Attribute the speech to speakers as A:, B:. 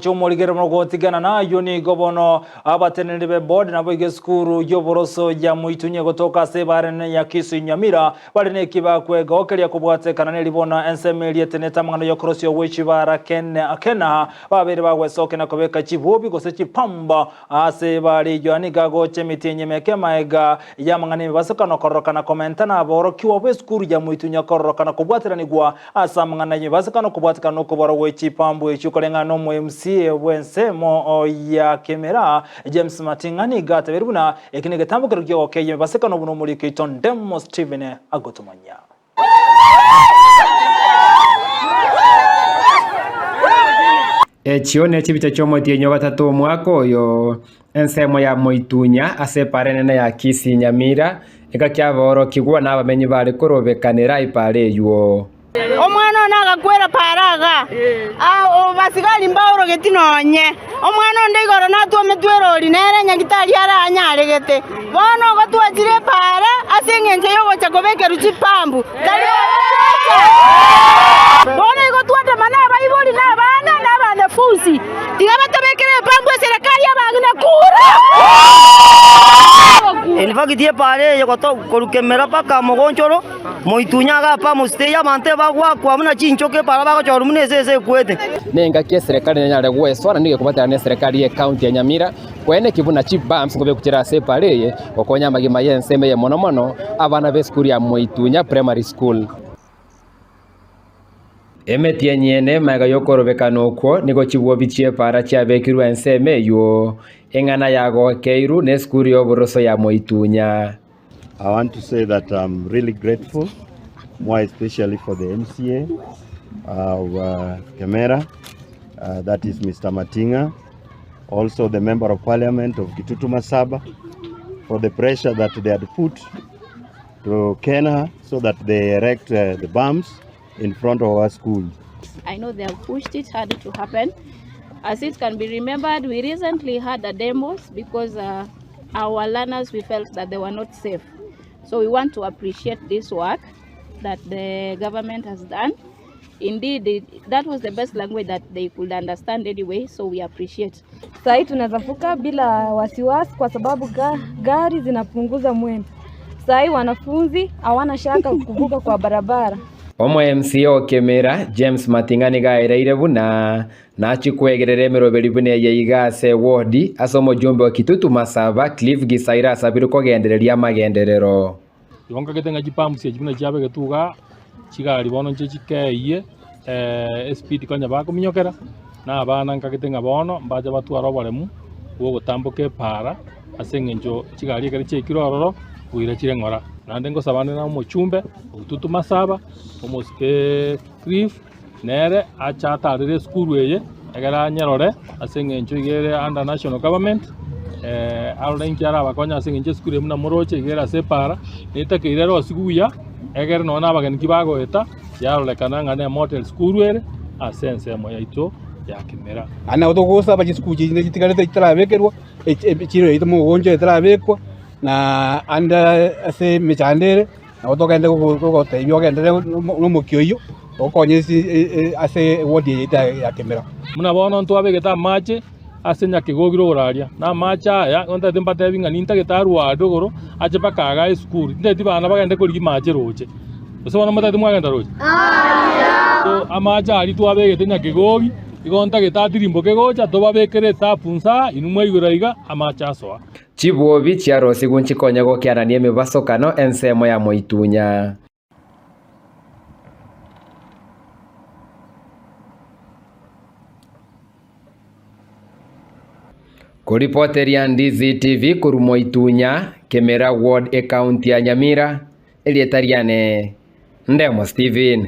A: Omwanche omorigere mono gotigana nayio nigo bono abateneneri be board naboigo esukuru y'oboroso ya Moitunye gotoka ase ebara enene ya Kisii Nyamira bare neki bakwegokeria kobwatekana neribona ensemo eria etenete amang'ana y'okorosia gwe chibara kena babeire bagwesokia na kobeka chibuobi gose chipamba Ase bare eyio nigo agocha emetienyi emeke magega y'amang'ana y'emebasokano kororokana komentana aborokigwa bw'esukuru ya moitunya kororokana kobwateranigwa ase amang'ana y'emebasokano kobwatekana nokobora gwe chipambo echio koreng'ana n'omo MCA bw'ensemo ya Kemera James Mating'a nigo atebeire buna eki negetambokero ki'ogokeyia emebasokano buna omoriki oito Ndemo Stephen agotomanyia.
B: Echio nechibicha chi'omotienyi o gatato omwaka oyo, ensemo ya Moitunya ase epaara enene ya Kisii Nyamira, engaki aborokigwa na abamenyi bare korobekanera epaara eyio.
C: Omwana one agakwera paara iga, abasigari mbaorogeti nonye. Omwana onde igoro natwometwe erori, nere nyagitari aranyaregete. Bono igo twachire epaara ase engencho y'ogocha kobekerwa chipambu, tari ogocha. Bono igo twatama nabaibori na abana na abanafunsi, tiga batobekere epambu eserekari abang'ina kura.
D: In fact epaara eye korwa kemera mpaka mogonchoro. Moitunya agapa amositei abanto ebagwakwa buna chinchoka epaara bagochorwa buna esese ekwete.
B: Nengaki eserekari nenyare goesoana nigo ekobatera neserekari ye county ya Nyamira koeneki buna chibumps nkobekwa chire ase epara eye gokonya amagima y'ensemo eye mono mono abana b'esukuru ya Moitunya Primary School. Emetienyi ene magega y'okorobekana okwo nigo chibwobi chi'epaara chiabekirwe ensemo eyio, eng'ana yagokeirwe nesukuru y'oboroso ya Moitunya.
E: I want to say that I'm really grateful, more especially for the MCA of Kemera, that is Mr. Matinga, also the Member of Parliament of Kitutu Masaba, for the pressure that they had put to Kenya so that they erect the bumps in front of our school.
F: I know they have pushed it hard to happen. As it can be remembered, we recently had a demos because uh, our learners, we felt that they were not safe. So we want to appreciate this work that the government has done. Indeed, it, that was the best language that they could understand anyway, so we appreciate.
G: Sahii tunaweza vuka bila wasiwasi kwa sababu ga, gari zinapunguza mwendo. Sahii wanafunzi hawana shaka kuvuka kwa barabara.
B: Omo-MCA o Kemera, James Mating'a nigo aereire buna nachie kwegerera emeroberi buna eye iga ase ewodi ase omojumbe o Kitutu Masaba, Cliff Gisaira asabirwe kogendereria amagenderero.
H: Igo nkagete ng'a chipumps echi buna chiabegetwe igaa, chigari bono nche chikeyie espeed konya bakominyokera, na abana nkagete ng'a bono mbache batware oboremu bwa ogotamboka epaara ase eng'encho chigari ekero chiaikire ororo, boira chire ng'ora. Naende ngosaba nde na omochumbe Otutu Masaba, omosike Cliff, nere ache atarere esukuru eye, egere anyerore ase eng'encho iga ere under national government, arore inki arabakonye ase eng'encho esukuru eye buna moroche iga ere ase epaara, netakeire erosigwe buya, egere nonye na abageni ki bagoeta, yarorekana ng'a ne emodel school ere ase ensemo yaito ya Kimera.
I: Naende nabo togosaba chisukuru chinde chitigarete chitarabekerwa, echiro yaito mogoncho etarabekwa, na ande ase emechando ere. Nabo togende gogotebia ogenderere nomokia oyio, okonye ase ewodi eye yaito ya Kemera.
H: Buna bono ntwabegete amache ase nyakegogire ogoraria, na amache aya nigo ntagete mbatebi ng'a nintagete arwe aa igoro ache mpaka igaa esukuru, tintageti bana bagende korigia mache roche. Gose bono motagete mwagenda roche? So amache aria twabegete nyakegogi, igo ntagete atirimboke gocha tobabekere etapu nsa inwe mwaigora iga amache asoa.
B: Chibwobi chiarosigwe nchikonye gokianania emebasokano ensemo ya moitunya. Koripoteria Ndizi TV korwa Moitunya, Kemera Ward, Ekaunti ya Nyamira, erieta riane Ndemo Stephen.